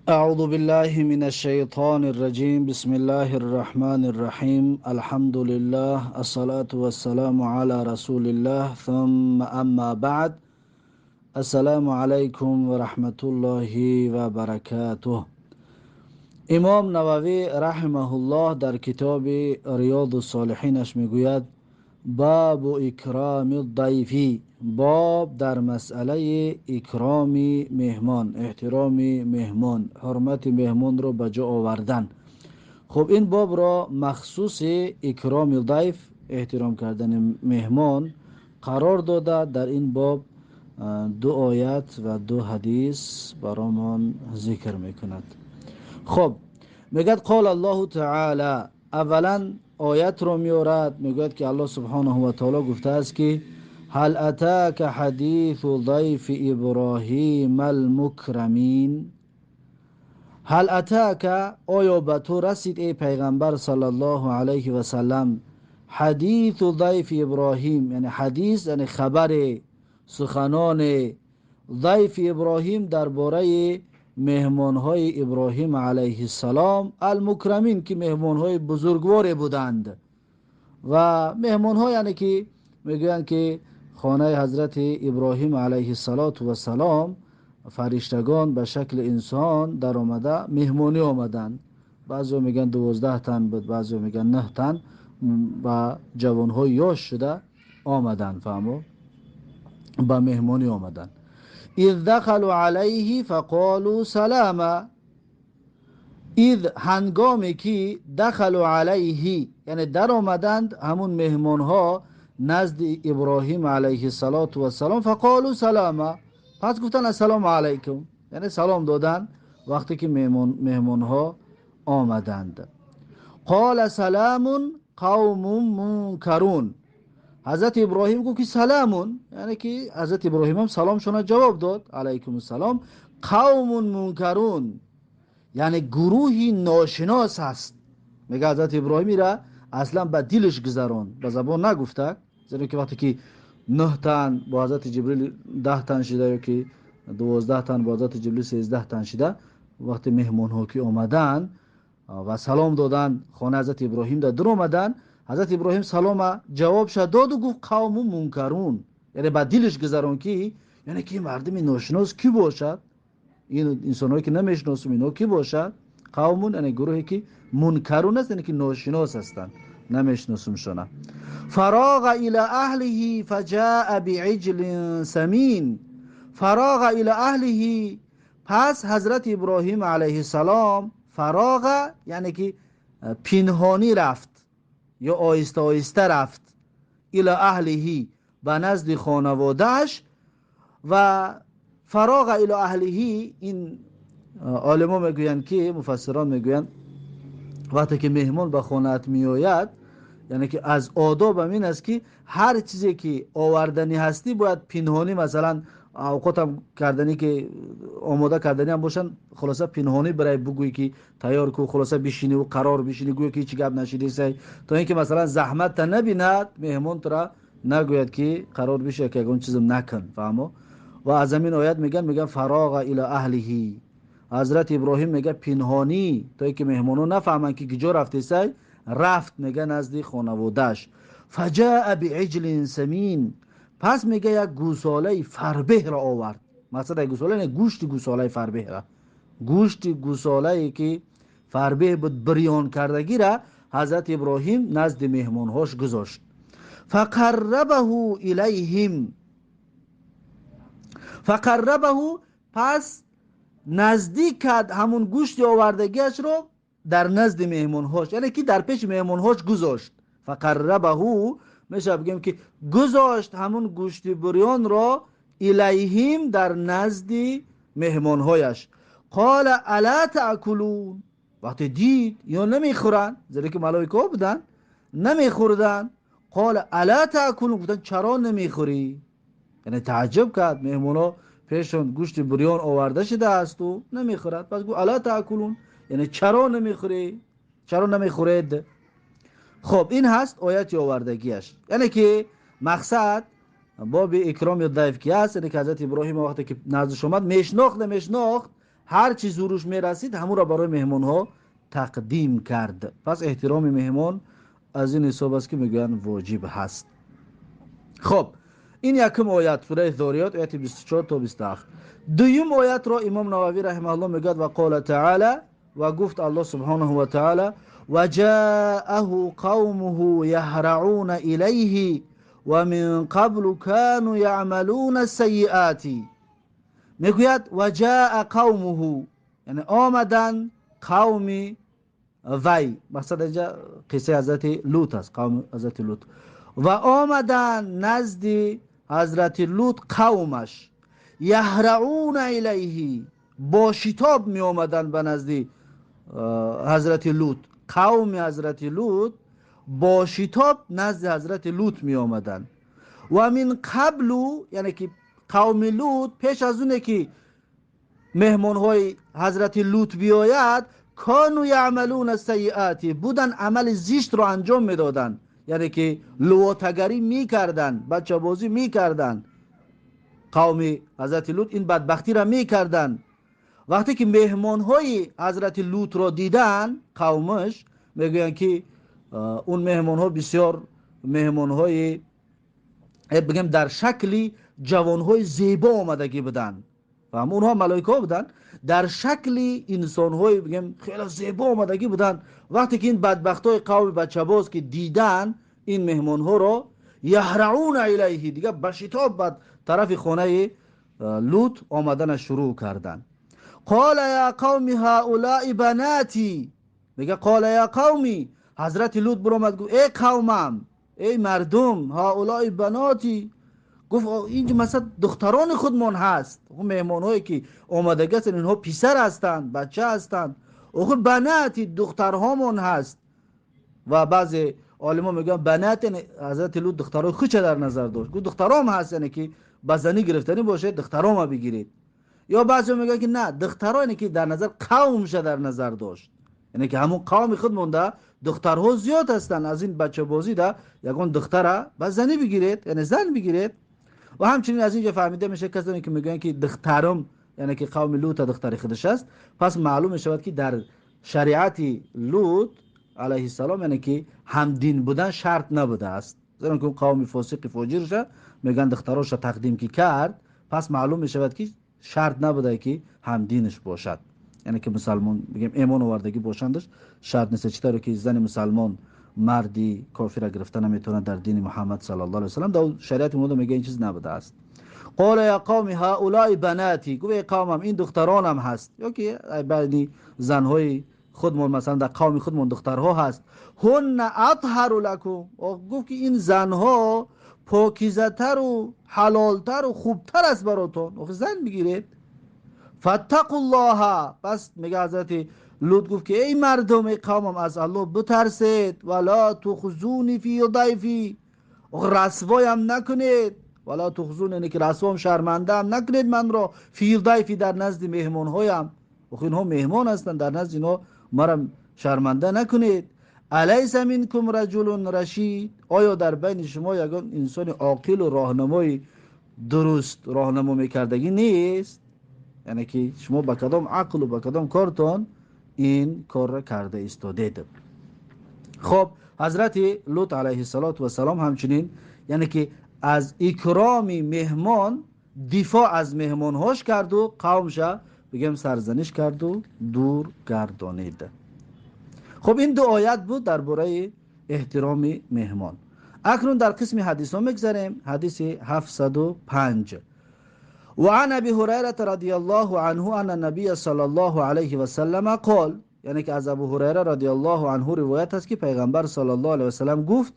أعوذ بالله من الشيطان الرجيم. بسم الله الرحمن الرحيم. الحمد لله، الصلاة والسلام على رسول الله، ثم أما بعد. السلام عليكم ورحمة الله وبركاته. امام نووی رحمه الله در کتاب ریاض الصالحینش میگوید: باب اکرام الضیف، باب در مسئله اکرام مهمان، احترام مهمان، حرمت مهمان رو به جا آوردن. خب، این باب را مخصوص اکرام ضیف، احترام کردن مهمان قرار داده. در این باب دو آیت و دو حدیث برامان ذکر میکند. خب، میگد قال الله تعالی. اولا آیت رو میورد، میگوید که الله سبحانه و تعالی گفته است که هل اتاک حدیث ضیف ابراهیم المکرمین. هل اتاک، آیا به تو رسید ای پیغمبر صلی الله علیه و سلم، حدیث ضیف ابراهیم، یعنی حدیث یعنی خبر، سخنان ضیف ابراهیم، درباره مهمانهای ابراهیم علیه السلام، المکرمین، که مهمانهای بزرگوار بودند. و مهمانها یعنی که میگویند که خانه حضرت ابراهیم علیه السلام فرشتگان به شکل انسان در آمده مهمانی آمدند. بعضی میگن 12 تن بود، بعضی میگن 9 تن و جوانهای یاش شده آمدند، فهمو، به مهمانی آمدند. اذ دخلوا علیه فقالوا سلاما. اذ، هنگامی که، دخلوا علیه، یعنی در آمدند همون مهمان ها نزد ابراهیم علیه السلام، فقالوا سلاما، پس گفتن السلام علیکم، یعنی سلام دادن وقتی که مهمان ها آمدند. قال سلام قوم منکرون. حضرت ابراهیم گفت که سلام، یعنی که حضرت ابراهیم هم سلامشون جواب داد، علیکم السلام. قوم منکرون، یعنی گروهی ناشناس هست. میگه حضرت ابراهیمی را اصلا به دلش گذران، به زبان نگفته، زیرا که وقتی که نه تن با حضرت جبریل 10 تن شده یا که 12 تن با حضرت جبریل 13 تن شده، وقتی مهمان ها که آمدن و سلام دادن، خانه حضرت ابراهیم در آمدن، حضرت ابراهیم سلام جواب شد داد و گفت قوم منکرون، یعنی به دلش گذران که یعنی که مردم ناشناس کی باشد، این انسانهایی که نمیشناسم اینا کی باشد. قومون یعنی گروهی که منکرون است، یعنی که ناشناس هستند، نمیشناسمشون. فراغ الى اهله فجاء بعجل سمین. فراغ الى اهله، پس حضرت ابراهیم علیه السلام، فراغ یعنی که پنهانی رفت یا آهسته آهسته رفت، الى اهله، به نزد خانوادهش. و فراغ الى اهله، این عالما میگویند که مفسران میگویند وقتی که مهمان به خانه‌ات میآید، یعنی که از آداب این است که هر چیزی که آوردنی هستی باید پنهانی، مثلا اوقات هم کردنی که آماده کردنی هم باشن، خلاصه پنهانی برای بگویی که تیار کو، خلاصه بشینی و قرار بشینی، گویی که هیچ گپ نشیدی سی، تا اینکه مثلا زحمت تا نبیند مهمان ترا، نگوید که قرار بشه که اون چیزم نکن، فهمو. و از همین آیت میگن فراغ الی اهله، حضرت ابراهیم میگه پنهانی تا اینکه مهمانو نفهمن که کجا رفته سی، رفت میگه نزد خانواده‌اش. فجاء بعجل سمین، پس میگه یک گوساله فربه را آورد. مثلا گوساله نه، گوشت گوساله فربه را، گوشت گوساله که فربه بود، بریان کردگی را حضرت ابراهیم نزد مهمانهاش گذاشت. فقربه الیهم. فقربه، پس نزدیک کرد همون گوشت آوردگیش رو در نزد مهمانهاش، یعنی که در پیش مهمانهاش گذاشت. فقربه میشه بگیم که گذاشت همون گوشت بریان را، الیهم، در نزد مهمانهایش. قال الا تاکلون. وقتی دید یا نمیخورن، زیرا که ملائکه بودن نمیخوردن، قال الا تاکلون، گفتن چرا نمیخوری؟ یعنی تعجب کرد، مهمونا پیشون گوشت بریان آورده شده است و نمیخورد. پس گفت الا تاکلون، یعنی چرا نمیخوری، چرا نمیخورید؟ خب، این هست آیت آوردگیش، یعنی که مقصد باب اکرام ضیف کی است، یعنی که حضرت ابراهیم وقتی که نزدش اومد میشناخت نمیشناخت. Ҳар чи зуруш мерасид, ҳамуро барои меҳмонҳо тақдим кард. Пас эҳтироми меҳмон аз ин ҳисоб аст, ки мегӯянд воҷиб ҳаст. Хоб, ин якум оят, сураи Зориёт, ояти 24 то 27. Дуюм оятро имом Нававӣ раҳимаҳуллоҳ мегӯяд: ва қола таъала, ва гуфт Аллоҳ субҳонаҳу ва таъала: ва ҷааҳу қавмуҳу яҳрауна илайҳи ва мин қаблу кану яъмалуна сайиати. Мегӯяд: ва ҷаа қавмуҳу, яъне омаданд қавми вай. Мақсад инҷа қиссаи ҳазрати Лут аст, қавми ҳазрати Лут. Ва омаданд назди ҳазрати Лут қавмаш, яҳрауна илайҳи, бо шитоб меомаданд ба назди ҳазрати Лут. Қавми ҳазрати Лут бо шитоб назди ҳазрати Лут меомаданд. Ва мин қаблу, яъне ки қавми Лут пеш аз оне ки меҳмонҳои ҳазрати Лут биёяд, кану яъмалуна сайиати, будан амали зиштро анҷом медоданд, яъне ки лувотагарӣ мекарданд, бачабозӣ мекарданд. Қавми ҳазрати Лут ин бадбахтиро мекарданд. Вақте ки меҳмонҳои ҳазрати Лутро диданд, қавмаш мегӯянд ки он меҳмонҳо бисёр меҳмонҳои, бигем, дар шакли ҷавонҳои зебо омадагӣ буданд. Фаҳм, онҳо малоикаҳо буданд, дар шакли инсонҳои, бигем, хеле зебо омадагӣ буданд. Вақте ки ин бадбахтҳои қавми бачабоз ки диданд ин меҳмонҳоро, яҳрауна илайҳи, дига ба шитоб ба тарафи хонаи Лут омадана шурӯъ карданд. Қола я қавми ҳаулаи банати, мега қола я қавми, ҳазрати Лут биромад, гуфт: эй қавмам, эй мардум, ҳаулаи банати, гуфт инҷо масалан духтарони худмон ҳаст. Меҳмонҳое ки омадагӣ ҳастанд, инҳо писар ҳастанд, бача ҳастанд. Охир банати, духтарҳомон ҳаст. Ва баъзе олимо мегӯянд банат, яъне ҳазрати Лут духтарои худша дар назар дошт, гуфт духтаром ҳаст, яъне ки ба занӣ гирифтанӣ бошед, духтарома бигиред. Ё баъзео мегӯянд ки на, духтаро, яъне ки дар назар қавмша дар назар дошт, яъне ки ҳамон қавми худ монда духтарҳо зиёд ҳастанд, аз ин бачабозӣ да ягон духтара ба занӣ бигиред, яъне зан бигиред. Ва ҳамчунин аз инҷо фаҳмида мешавад, касоне ки мегӯянд ки духтаром, яъне ки қавми Лута духтари худаш аст, пас маълум мешавад ки дар шариати Лут алайҳиссалом, яъне ки ҳамдин будан шарт набудааст, зеро ки қавми фосиқи фоҷирша мегӯянд духтароша тақдим ки кард, пас маълум мешавад ки шарт набуда ки ҳамдинаш бошад, яъне ки мусалмон, бигем, эмон овардагӣ бошандаш шарт нест. Чӣ тавре ки зани мусалмон марди кофира гирифта наметавонад дар дини Муҳаммад саллаллоҳу алайҳи васаллам, дар шариати мо мега ин чиз набудааст. Қола я қавми ҳаулаи банати, гуфт: эй қавмам, ин духтаронам ҳаст, ё ки байни занҳои худмон, масалан дар қавми худмон духтарҳо ҳаст. Ҳунна атҳару лакум, гуфт ки ин занҳо покизатару ҳалолтару хубтар аст баротон, охи зан бигиред. Фаттақуллоҳа, пас мега ҳазрати Лут гуфт ки эй мардум, эй қавмам, аз Аллоҳ битарсед. Вала тухзуни фи дайфи, расвоям накунед. Вала тухзун, яъне ки расвом, шармандаам накунед манро. Фи дайфи, дар назди меҳмонҳоям, охи инҳо меҳмон ҳастанд, дар назди инҳо мара шарманда накунед. Алайса минкум раҷулун рашид, оё дар байни шумо ягон инсони оқилу роҳнамои дуруст роҳнамо мекардагӣ нест? Яъне ки шумо ба кадом ақлу ба кадом кортон ин корро карда истодед? Хоб, ҳазрати Лут алайҳиссалоту вассалом ҳамчунин, яъне ки аз икроми меҳмон дифоъ аз меҳмонҳош карду қавмша, бигем, сарзаниш карду дур гардонид. Хуб, ин ду оят буд дар бораи эҳтироми меҳмон. Акнун дар қисми ҳадисҳо мегзарем. Ҳадиси 705. وعن ابي هريره رضي الله عنه ان النبي صلى الله عليه وسلم قال، یعنی که از ابو هریره رضی الله عنه روایت است که پیغمبر صلی الله علیه وسلم گفت: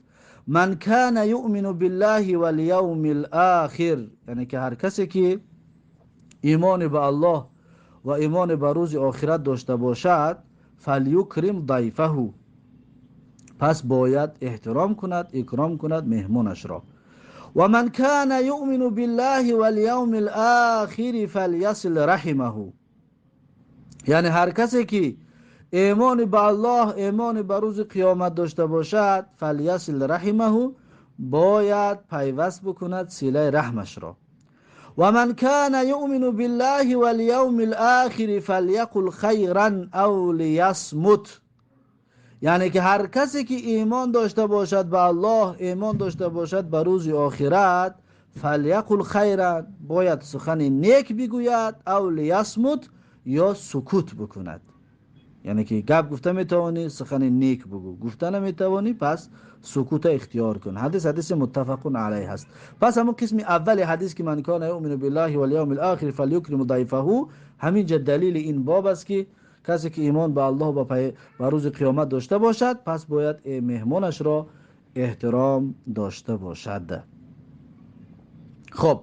من كان يؤمن بالله واليوم الاخر، یعنی که هر کسی که ایمان به الله و ایمان به روز آخرت داشته باشد، فلیکرم ضیفه، پس باید احترام کند، اکرام کند مهمانش را. و من كان يؤمن بالله واليوم الاخر فليصل رحمه، یعنی هر کسی که ایمان به الله، ایمان به روز قیامت داشته باشد، فلیصل رحمه، باید پیوست بکند صله رحمش را. ومن كان يؤمن بالله واليوم الآخر فليقل خيرا أو ليصمت. یعنی که هر کسی که ایمان داشته باشد به الله، ایمان داشته باشد به روز آخرت، فلیقل خیرا، باید سخن نیک بگوید، او لیصمت، یا سکوت بکند. یعنی که گپ گفته میتوانی سخن نیک بگو، گفته نمیتوانی پس سکوت اختیار کن. حدیث حدیث متفق علیه است. پس همون قسم اول حدیث که من کان یؤمن بالله والیوم الاخر فلیکرم ضیفه، همینجا دلیل این باب است که کسی که ایمان به الله و به روز قیامت داشته باشد پس باید مهمانش را احترام داشته باشد. خب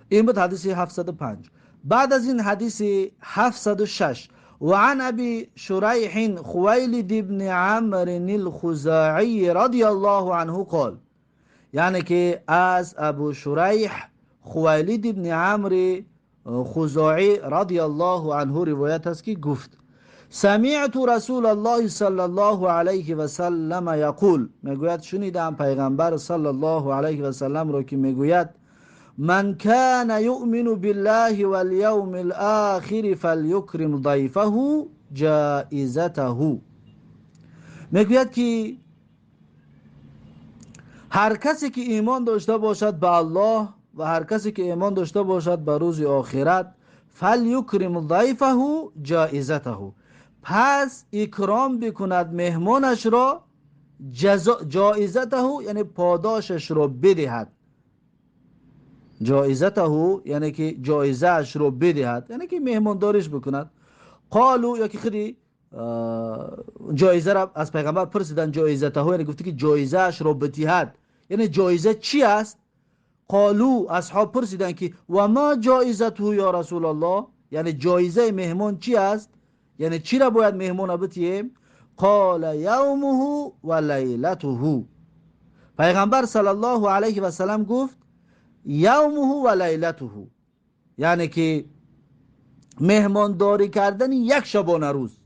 این بود حدیث 705. بعد از این حدیث 706، وعن أبي شريح خويلد بن عمرو الخزاعي رضي الله عنه قال، یعنی که از ابو شریح خویلد بن عمرو خزاعی رضی الله عنه روایت است که گفت سمعت رسول الله صلی الله علیه و سلم یقول، میگوید شنیدم پیغمبر صلی الله علیه و سلم را که میگوید من كان يؤمن بالله واليوم الآخر فليكرم ضيفه جائزته. میگوید که هر کسی که ایمان داشته باشد به الله و هر کسی که ایمان داشته باشد به روز آخرت، فلیکرم ضیفه جائزته، پس اکرام بکند مهمانش را، جائزته یعنی پاداشش را بدهد، جایزته یعنی که جایزه اش رو بدهد، یعنی که مهمانداریش بکند. قالو، یا که خیلی جایزه را از پیغمبر پرسیدن، جایزته یعنی گفته که جایزه اش رو بدهد، یعنی جایزه چی است؟ قالو، اصحاب پرسیدن که و ما جایزته یا رسول الله، یعنی جایزه مهمان چی است؟ یعنی چی را باید مهمان بدهیم؟ قال یومه و لیلته. پیغمبر صلی الله علیه و سلم گفت یومه و لیلته، یعنی که مهمانداری کردن یک شبانه روز،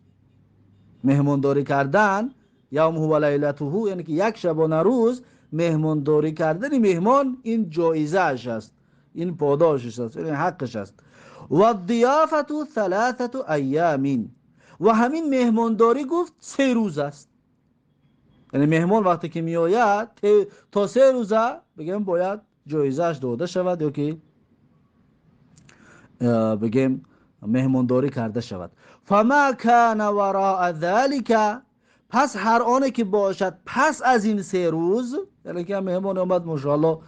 مهمانداری کردن یومه و لیلته یعنی که یک شبانه روز مهمانداری کردن مهمان، این جایزه اش است، این پاداشش است، این حقش است. و الضیافة ثلاثة ایام، و همین مهمانداری گفت 3 روز است، یعنی مهمان وقتی که میآید تا 3 روزه بگم باید جایزه‌اش داده شود یا که بگیم مهمانداری کرده شود. فما کان وراء ذلك، پس هر آنه که باشد پس از این 3 روز، یعنی که مهمان آمد ماشاءالله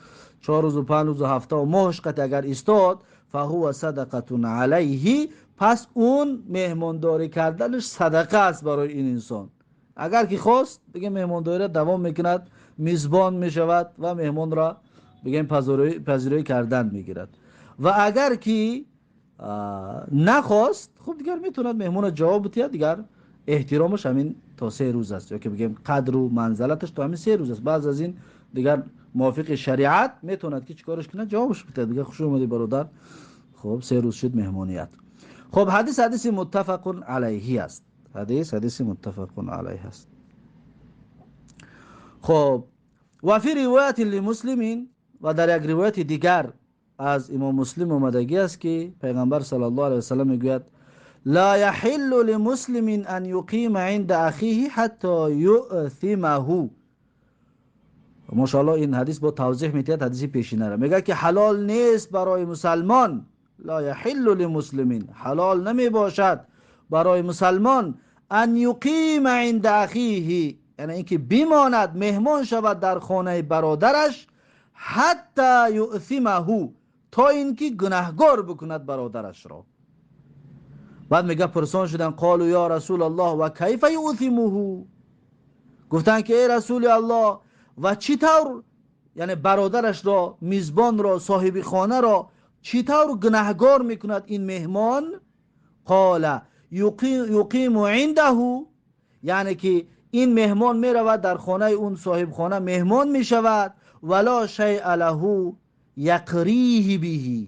4 روز و 5 روز و هفته و ماهش قطع اگر ایستاد، فهو صدقه علیه، پس اون مهمانداری کردنش صدقه است برای این انسان. اگر که خواست بگیم مهمانداری را دوام میکند، میزبان میشود و مهمان را بگیم پذیرایی کردن میگیرد. و اگر که نخواست، خب دیگر میتوند مهمان جواب بده، دیگر احترامش همین تا 3 روز است، یا که بگیم قدر و منزلتش تا همین 3 روز است. بعض از این دیگر موافق شریعت میتوند که چیکارش کنه، جوابش بده دیگه، خوش اومدی برادر، خب 3 روز شد مهمانیت. خب حدیث حدیث متفق علیه است، حدیث حدیث متفق علیه است. خب و فی روایت لمسلمین، و در یک روایت دیگر از امام مسلم آمدگی است که پیغمبر صلی الله علیه و سلم میگوید لا يحل لمسلم ان يقيم عند اخیه حتی یؤثمه. ماشاءالله این حدیث با توضیح میتید حدیث پیشینه را، میگه که حلال نیست برای مسلمان، لا يحل لمسلمین، حلال نمی باشد برای مسلمان ان یقیم عند اخیه، یعنی اینکه بماند، مهمان شود در خانه برادرش، حتی یؤثمه، تا اینکه گناهگار بکند برادرش را. بعد میگه پرسان شدن، قالوا یا رسول الله و کیف یؤثمه، گفتن که ای رسول الله و چطور، یعنی برادرش را، میزبان را، صاحب خانه را چطور گناهگار میکند این مهمان؟ قال یقیم عنده، یعنی که این مهمان میرود در خانه اون صاحب خانه مهمان میشود، ولا شیء له یقریه به،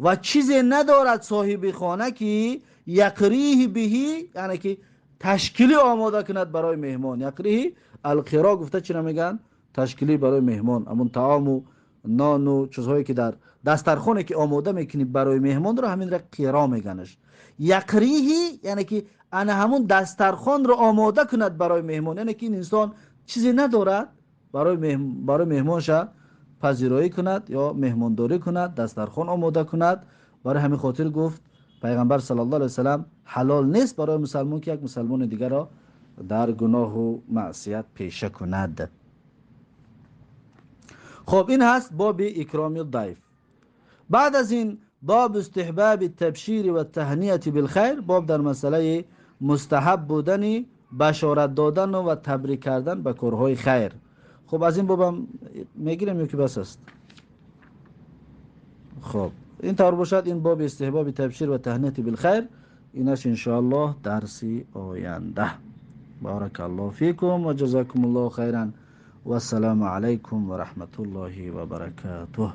و چیزی ندارد صاحب خانه که یقریه به، یعنی که تشکیلی آماده کند برای مهمان. یقریه القرا گفته چی میگن؟ تشکیلی برای مهمان، همون طعام و Нону чизҳое ки дар дастархоне ки омода мекунӣ барои меҳмонро, ҳаминро қиро меганаш. Яқриҳи, яъне ки ана ҳамун дастархонро омода кунад барои меҳмон, яъне ки ин инсон чизе надорад барои меҳмонша пазироӣ кунад ё меҳмондорӣ кунад, дастархон омода кунад. Барои ҳамин хотир гуфт пайғамбар саллаллоҳу алайҳи васаллам, ҳалол нест барои мусалмон ки як мусалмони дигарро дар гуноҳу маъсият пеша кунад. Хоб, ин ҳаст боби икроми дайф. Баъд аз ин боб истиҳбаби табшири ва таҳнияти билхайр, боб дар масъалаи мустаҳаб будани башорат додану ва табрик кардан ба корҳои хайр. Хуб, аз ин бобам мегирем ё ки бас аст? Хуб, ин тавр бошад, ин боби истиҳбоби табшир ва таҳнияти билхайр, инаш иншоаллоҳ дарси оянда. Баракаллоҳу фикум ва ҷазакумуллоҳу хайран. Вассалому алайкум ва раҳматуллоҳи ва баракатуҳ.